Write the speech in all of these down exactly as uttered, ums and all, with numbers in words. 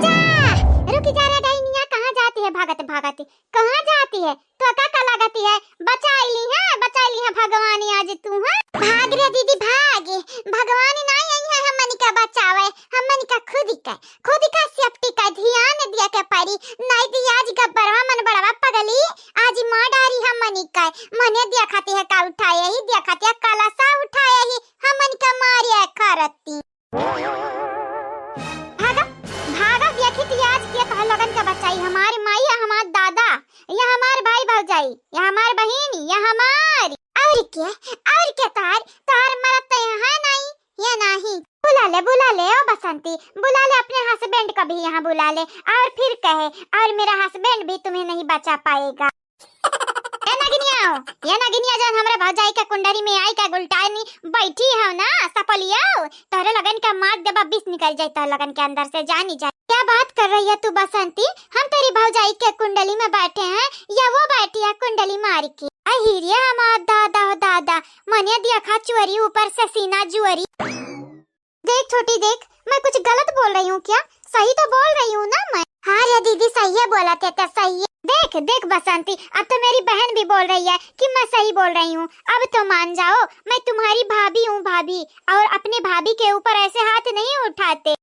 जा, रुकी जा रे डाइनिया, कहाँ जाती है भागत भागत? कहाँ जाती है? तो का का लागती है? बचाई ली है, बचाई ली है भगवान आज तू, हाँ? भाग रे दीदी भाग, भगवान नाई आई है हमनी का बचावे, हमनी का खुद का, खुद का safety का ध्यान दिया के परी, नाई दी आज गब्बरवा मन बड़वा पगली, आज मार डारी हमनी का, मने दिया खाती है का उठाए ही, दिया खाती है कलसा उठाए ही, हमनी का मारिया करती। भागा, भागा, देखी थी आज के तोहर लोगन के बचाई, हमारी माई या हमार दादा, या हमार भाई भौजाई, या हमार बहिन, या हमार। और के, और के तार, तार मरत तो यहाँ है नहीं, या नहीं। बुला ले, बुला ले, ओ बसंती, बुला ले अपने husband को भी यहाँ बुला ले, और फिर कहे, और मेरा husband भी तुम्हें नहीं बचा पाएगा। ए नगिनिया, ए नगिनिया, जौन हमरे भौजाई के कुंडली में आई के गुलटानी बैठी हो ना, सपलियो, तोहरे लगन के मार देबा, विष निकल जाई तोहरे लगन के अंदर से, जानी जाए। क्या बात कर रही है तू बसंती? हम तेरी भौजाई के कुंडली में बैठे हैं या वो बैठी है कुंडली मार के? अहिरे हमार दादा हो दादा, मने देखा चोरी ऊपर से सीना जुअरी। देख छोटी देख, मैं कुछ गलत बोल रही हूँ क्या? सही तो बोल रही हूँ ना मैं? हाँ रे दीदी, सही है बोला थे, तो सही है। देख देख बसंती, अब तो मेरी बहन भी बोल रही है कि मैं सही बोल रही हूँ। अब तो मान जाओ, मैं तुम्हारी भाभी हूँ भाभी, और अपनी भाभी के ऊपर ऐसे हाथ नहीं उठाते।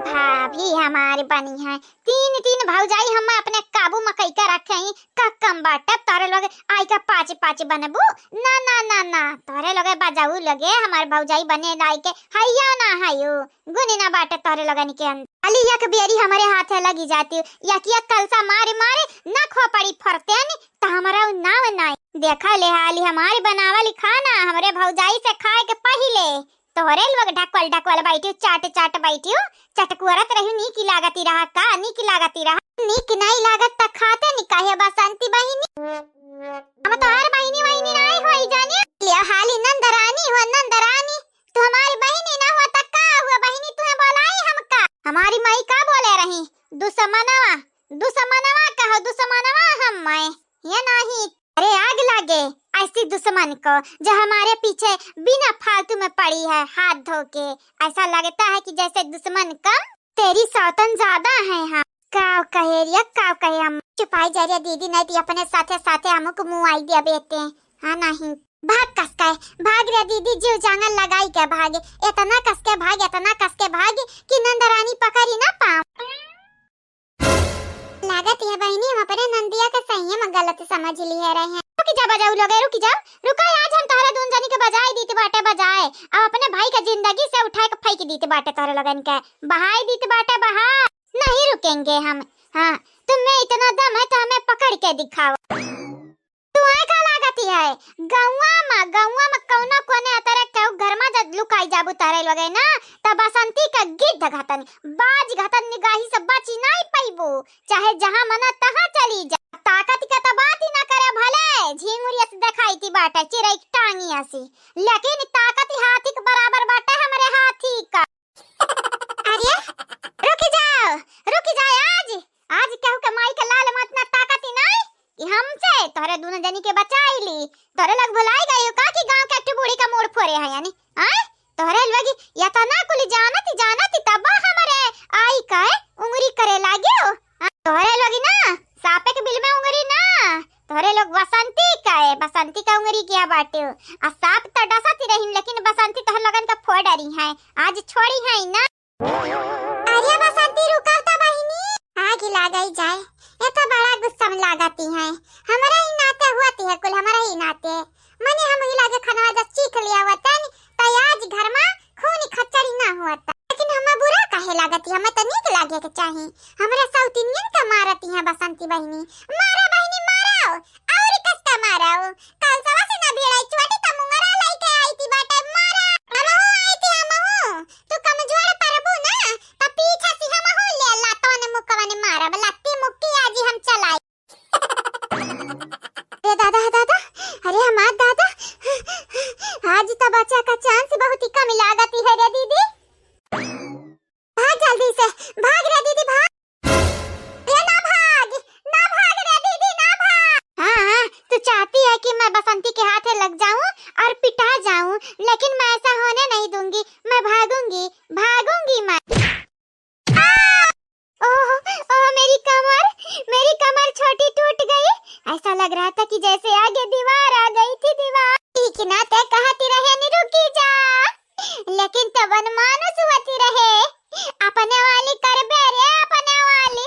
भाभी हमारी बनी है, तीन तीन भौजाई हम अपने काबू में कई के रखे ही, का कम बाटे तोरे लोग आई का पाँच पाँच बनबू? ना ना ना ना, तोरे लोग बजाऊ लगे हमार भौजाई बने लाई के हैया ना हयू, गुनी ना बाटे तोरे लोगन के अंदर। खाली एक बेरी हमरे हाथे लगी जाती, एक एक कलसा मारे मारे ना खोपड़ी फरते न, त हमरा उ नाव नाई। देखा ले हाली हमारी बनावल खाना हमरे भौजाई से खाए के पहिले तोहरे लोग ढकवल ढकवल बैठियो, चाट चाट बैठियो, चटकुअरत रहियो, नीक लागती रहा का, नीक लागती रहा। नीक नाई लागत त खाते नी काहे बसंती बहिनी? हम तोहार बहिनी वहिनी नाई होई जाने। ले हाली नंदरानी हो, नंदरानी। तू हमारी बहिनी ना हो त का हुआ बहिनी, तुहे बोलाई हम का? हमारी माई का बोले रही? दुश्मनवा, दुश्मनवा कहो, दुश्मनवा हम माई। ये नहीं अरे आग लागे ऐसी दुश्मन को जो हमारे पीछे बिना फालतू में पड़ी है हाथ धो के। ऐसा लगता है कि जैसे दुश्मन कम तेरी सौतन ज्यादा है। हाँ काव कहे रिया, काव कहे हम। चुपाई जा रिया दीदी, नहीं तो अपने साथे साथे हमको मुँह आई दिया बेटे। हाँ नहीं भाग कस का है, भाग रिया दीदी, जीव जांगर लगाई के भागे, इतना कस के भाग, इतना कस के भाग कि नंदरानी पकड़ी ना पाऊं। लागत है बहिनी, हम अपने नंदिया के सही में गलत समझ लिए रहे हैं। रुकी जा बजाऊ लोगे, रुकी जा, रुका, आज हम तोहरे दून जनी के बजाए दीत बाटे बजाए, अब अपने भाई के जिंदगी से उठाए के फेंक दीत बाटे तोहरे लोगन के, बहाए दीत बाटे बहा। नहीं रुकेंगे हम। हाँ, तुम में इतना दम है तो हमें पकड़ के दिखाओ। तू आए का लागती है? गौवा में, गौवा में कौनो कोने अतरे केहू घर में जब लुकाई जाबू तरे लोगे ना, त बसंती का गिद्ध घतन, बाज घतन निगाही से बची नहीं पइबू, चाहे जहाँ मना तहाँ चली जा। ताकत का त बात ही ना करे भले, झींगुरी अस देखाई थी बाटे, चिरई की टांगी असी, लेकिन ताकत ही हाथी के बराबर बाटे हमरे हाथी का। अरे, रुकी जाओ, रुकी जाओ, आज, आज केहू के माई के लाल मत ना ताकत ही नाई कि हमसे तोहरे दोनों जनी के बचाई ली। तोहरे लोग भुलाई गई हो का कि गांव के एक ठो बूढ़ी का मूड़ फोरे है यानी, आय? तोहरे लोग या त ना कुल जानत, जानत तब हमरे आई काहे उंगरी करे लागे हो? हाँ, तोहरे लोग ना सापे के बिल में उंगरी ना, तोहरे लोग बसंती का है, बसंती का उंगरी किया बाटे हो। आ सांप त डसत ही रहीन, लेकिन बसंती तोहर लोगन का फोड़ डरी है, आज छोड़ी है ना। अरे बसंती रुका तो बहिनी, आग ही लागई जाए, ये तो बड़ा गुस्सा में लागती है। हमरा ही नाते हुआ ती है कुल, हमरा ही नाते। मने हम ही लागे खनवा जब चीख लिया हुआ तन, तो आज घर में खून खच्चड़ी ना हुआ था। लेकिन हमें बुरा काहे लागत है? हमें तो नीक लागे के चाही। हमरे सौतिनियन के मारती हैं बसंती बहिनी। मारा बहिनी, मारो। और कस का मारो। कल सवा से ना भिड़ाई चुआटी त मुंगरा लाई के आई थी बाटे। मारा। हमहू आई थी, हमहू। तू कमजोर परबू ना, त पीछे से हमहू ले लातवा ने मुकवा ने मारब। लत्ती मुक्की आज ही हम चलाई। अरे दादा, दादा, अरे हमार दादा, आज तो बचा का chance बहुत ही कम लागत है रे दीदी। भाग जल्दी से, भाग रे दीदी, भाग। अरे ना भाग, ना भाग रे दीदी, ना भाग। हाँ, हाँ, तू चाहती है कि मैं लग रहा था कि जैसे आगे दीवार आ गई थी, दीवार। ठीक ना ते कहती रहे नी रुकी जा, लेकिन तब मानुस होती रहे, अपने वाली करबे रे, अपने वाली।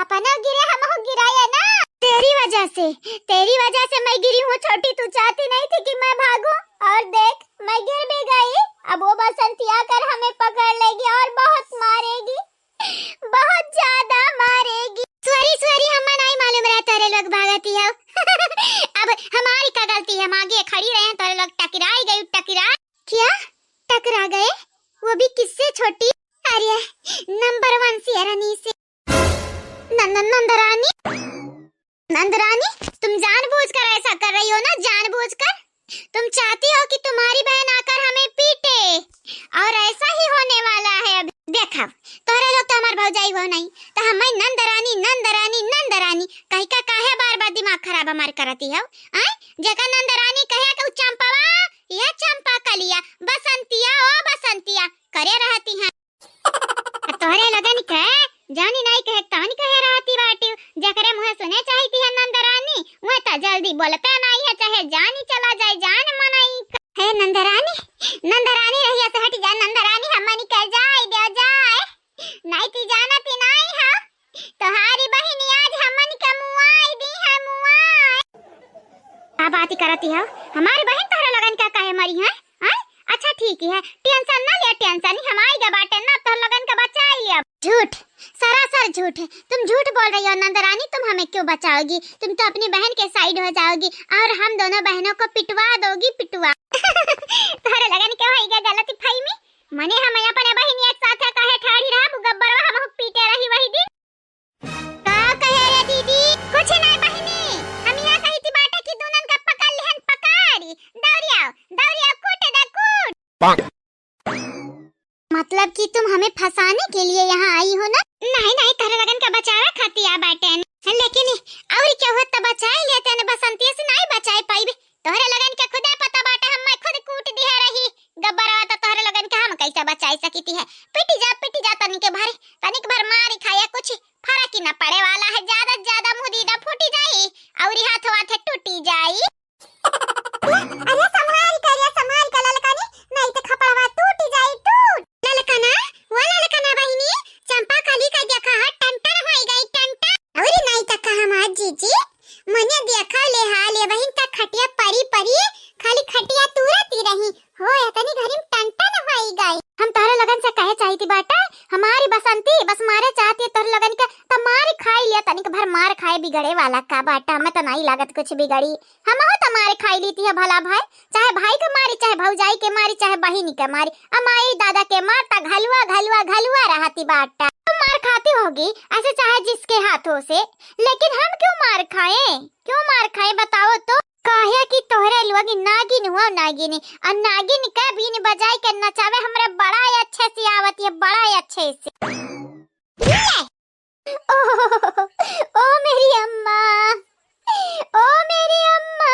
अपना गिरे हम हो गिराया ना। तेरी वजह से, तेरी वजह से मैं गिरी हूँ छोटी, तू चाहती नहीं थी कि मैं भागूं, और देख मैं गिर भी गई। अब वो बसंती आकर हमें पकड़ लेगी और बहुत मारेगी, बहुत ज्यादा मारेगी। सॉरी सॉरी, हमें नहीं मालूम रहा तोरे लोग भागती हो। अब हमारी का गलती है, हम आगे खड़ी रहे हैं, तोरे लोग टकराई गई, टकरा। क्या? टकरा गए? वो भी किससे छोटी? अरे, नंबर वन शेरनी से। न-, न-, नंदरानी, नंदरानी, तुम जानबूझकर ऐसा कर रही हो ना, जानबूझकर। तुम चाहती हो कि तुम्हारी बहन आकर हमें पीटे, और ऐसा ही होने वाला है। अब देखा, तोहरे लोग तो हमार भौजाई हो नहीं, तो हमें नंदरानी, नंदरानी, नंदरानी कही का काहे बार बार दिमाग खराब हमार करती हो? आय, जेका नंदरानी कहे के उ चंपवा, या चंपा कलिया, बसंतिया, ओ बसंतिया करे रहती हैं। तोहरे लगन के जानी नाई कहे, तानी कहे रहती बाटी, जेकरे मुँहे सुने चाहती है नंदरानी, वह तो जल्दी बोलते नाई है, चाहे जानी चला जाए, जान मनाई। हे नंदरानी, नंदरानी रहिया से हटी जा, नंदरानी हमनी के जाए दे जाए, नाई ती जानती नाई है, तोहारी बहिनी आज हमनी के मुआई दी है, मुआई। का बात करती हो? हमारी बहन तोहरे लगन का काहे मरी है? हैं? अच्छा ठीक है, टेंशन ना ले, टेंशन ही हम आई गए बाटे ना, तोहरे लगन का बचाई ले। झूठ, सरासर झूठ। तुम झूठ बोल रही हो नंदरानी, तुम हमें क्यों बचाओगी? तुम तो अपनी बहन के साइड हो जाओगी और हम दोनों बहनों को पिटवा दोगी, पिटवा। तोहरे लगन के होई गए गलत फहमी, मने हम अपने बहिनी एक साथ काहे ठाड़ी रहा, गब्बरवा हम पीटे रही वही दिन। का कहे रे दीदी? कुछ नहीं बहिनी, हम यहाँ कही थी बाटे कि दुनन का पकड़ लिहन, पकड़। दौड़ियाओ, दौड़ियाओ, कूट दे, कूट। मतलब कि तुम हमें फंसाने के लिए यहाँ आई हो ना? नहीं, नहीं, तोहरे लगन का बचावे खातिर आ बाटे। लेकिन और क्या हुआ, तब बचाए लेते हैं, बसंतिया से नहीं बचाए पाइबे। तोहरे लगन के खुदे पता बाटे, हम मैं खुद कूट दिहे रही। गब्बरवा तो तोहरे लगन के हम कैसे बचाई सकी थी है? पिटी जा, पिटी जा, तनिक भर, तनिक भर मार खाया, कुछ फर्क ही न पड़े वाला है, ज्यादा से ज्यादा मुंह दीदा फूटी जाई और हाथ वाथ टूटी जाई। अरे संभाल कर, रे संभाल कर ललकनी, नहीं तो खपड़वा टूटी जाई, टूट। ललकना, वो ललकना बहिनी, चंपा कली का देखा है, टंटर होई गई, टंटर। और नहीं तो कहा हमार जीजी, मने देखा ले हाल ये बहिन का खटिया परी परी, खाली खटिया तूरती रही। हो, इतनी घरी में टंटन होई गई। हम तोहरे लगन से कहे चाहती बाटा, हमारी बसंती बस मारे चाहती है तोहरे लगन के, त मार खाई लिया, तनिक भर मार खाए बिगड़े वाला का बाटा, हमें तो नहीं लागत कुछ बिगड़ी। हमहू त मार खाई लीती है भला भाई, चाहे भाई के मारी, चाहे भौजाई के मारी, चाहे बहिनी के मारी, अमाई दादा के मार त घलुआ, घलुआ, घलुआ रहती बाटा। तुम मार खाती होगी ऐसे चाहे जिसके हाथों से, लेकिन हम क्यों मार खाएं? क्यों मार खाएं बताओ तो? काहे कि तोहरे लोग नागिन हुआ, नागिन, और नागिन का बीन बजाए के नचावे हमरा बड़ा ही अच्छे से आवत है, बड़ा ही अच्छे से। ओ, ओ मेरी अम्मा, ओ मेरी अम्मा,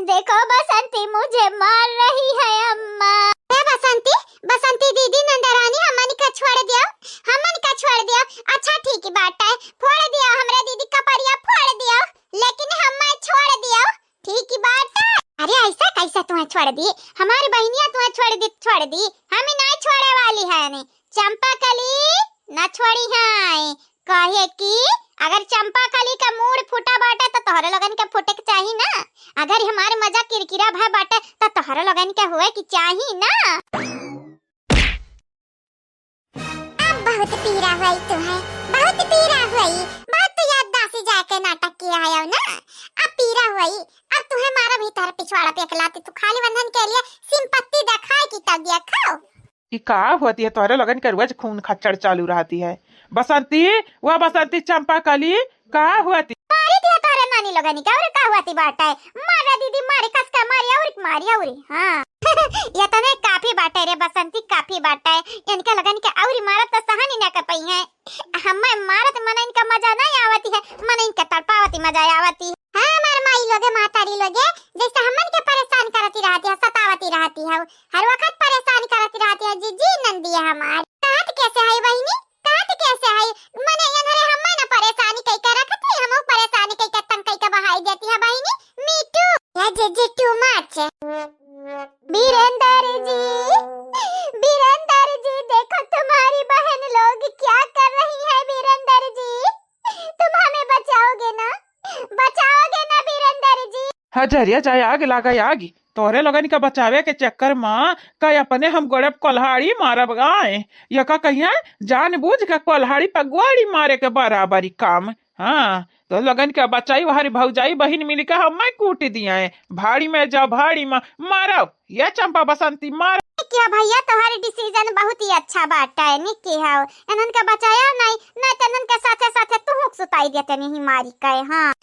देखो बसंती मुझे मार रही है अम्मा। ए बसंती, बसंती दीदी, नंदरानी, हमन का छोड़ दियो, हमन का छोड़ दियो। अच्छा ठीक बात है, फोड़ दियो हमरे दीदी कपड़िया, फोड़ दियो, लेकिन हमें छोड़ दियो, ठीक बात है। अरे ऐसा कैसे तुम्हें छोड़ दी? हमारी बहनिया तुम्हें छोड़ दी, छोड़ दी, हम ही नहीं छोड़े वाली है। नहीं, चंपा कली ना छोड़ी है, काहे कि अगर चंपा कली का मूड़ फूटा बाटे तो तोहरे लोगन के फूटे के चाही ना। अगर हमारे मजाक किरकिरा भय बाटे तो तोहरे लोगन के हुए के चाही ना। अब बहुत पीरा हुई तुम्हें, बहुत पीरा हुई, बहुत तो याददासी जाके नाटक किया है ना। अब पीरा हुई, अब तुम्हें मारा भी तार पिछवाड़ा पे अकेलाती, तू खाली बंधन के लिए सिंपत्ति दिखाए की तब दिया खाओ। ई का होती है, तोहरे लोगन के रोज खून खच्चड़ चालू रहती है। बसंती, वो बसंती, चंपा कली, का होती? मारी दिया तोहरे नानी लोगन के, और का होती बात है? मारा दीदी, मारी कस का मारी, और मारी, और हाँ। ये तने काफी बाटे रे बसंती, काफी बाटे। इनके लोगन के और मारत तो सहन ही ना कर पाई है। हमें मारत मन इनका मजा नहीं आवती है, मन इनका तड़पावती मजा आवती है। हाँ, हमार माई लोगे, महतारी लोगे, जैसे हमन के परेशान करती रहती है, सतावती रहती है, हर वक्त परेशान करती रहती है। जी, जी, नंदी है हमार। कहत कैसे है बहिनी, कहत कैसे है? मने एनहरे हमें ना परेशानी कई के रखत है, हमहू परेशानी कई के तंग कई के हजरिया जाए आग लागे आग, तोहरे लोगन के बचावे के चक्कर मा का अपने हम गोड़े पे कोल्हाड़ी मारब आए। ये का कहिया, जानबूझ के कोल्हाड़ी पे गोड़ी मारे के बराबरी काम। हाँ, तो लोगन के बचाई, वहारी भौजाई बहिन मिल के हमें कूट दिया है। भाड़ी में जाओ, भाड़ी में मारो, ये चंपा बसंती मारो। क्या भैया, तोहर decision बहुत ही अच्छा बाटे, निक की हौ। इन्हन के बचाया नहीं, नहीं तो इन्हन के साथे साथे तुहूँ के सुताई देते नहीं मारी के, हाँ।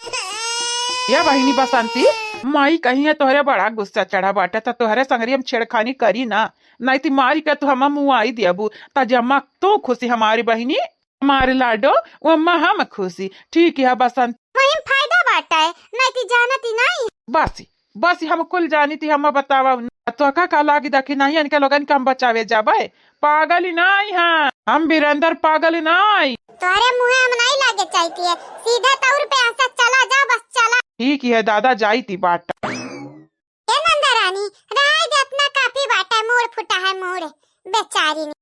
ये बहिनी बसंती, माई कहिया तोहरे बड़ा गुस्सा चढ़ा बाटे, त तोहरे संगरी हम छेड़खानी करी ना, नहीं ती मारी के तू हम मुआई देबू, त जम्मा तू खुशी हमारी बहिनी, हमारे लाडो, वम्मा हम खुशी। ठीक है बसंती। वही फायदा बाटे, नहीं ती जानती नहीं। बस, बस हम कुल जानी ती, हम बतावा न। तो का का लागी दा कि नहीं, इनके लोगन के हम बचावे जाबे? पागल ही नहीं हाँ, हम बीरेंद्र पागल ही नहीं। तोहरे मुँहे हम नहीं लागे चाहती है, सीधे तौर पे ऐसा चला जा, बस चला। ठीक है दादा, जाई ती बाट। ए नंदा रानी, रहाई दे, इतना काफी बाटे, मूड़ फूटा है मूड़, बेचारी ने।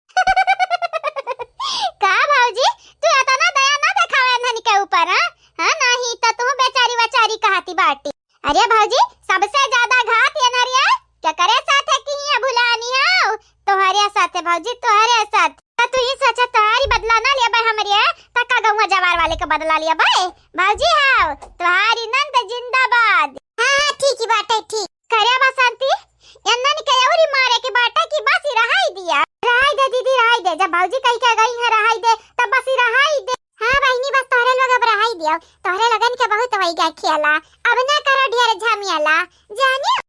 का भौजी, तू इतना दया ना देखावे इन्हन के ऊपर, हाँ? हाँ, नहीं तो तू बेचारी वचारी कहती बाटी। अरे भौजी, सबसे ज्यादा घात ये नरिया केकरे साथे किहिया भुलानी है? तोहरे साथे भौजी, तोहरे साथ। त तू ही सोचा, तोहारी बदला ना लेबे हमरे, त का गौवा जवार वाले के बदला लेबे? भौजी हाव, तोहारी नंद जिंदाबाद। हाँ, हाँ, ठीक ही बाटे, ठीक। करे बसंती, एन्नन के अउरी मारे के बाटे कि बस ही रहाई दिया। रहाई दे दीदी, रहाई दे। जब भौजी कही के गई है रहाई दे, तब बस ही रहाई दे। हाँ बहिनी, बस तोहरे लोग अब रहाई दियो। तोहरे लोगन के बहुत होई गया खेला। अब ना करो ढेर झमेला। जाने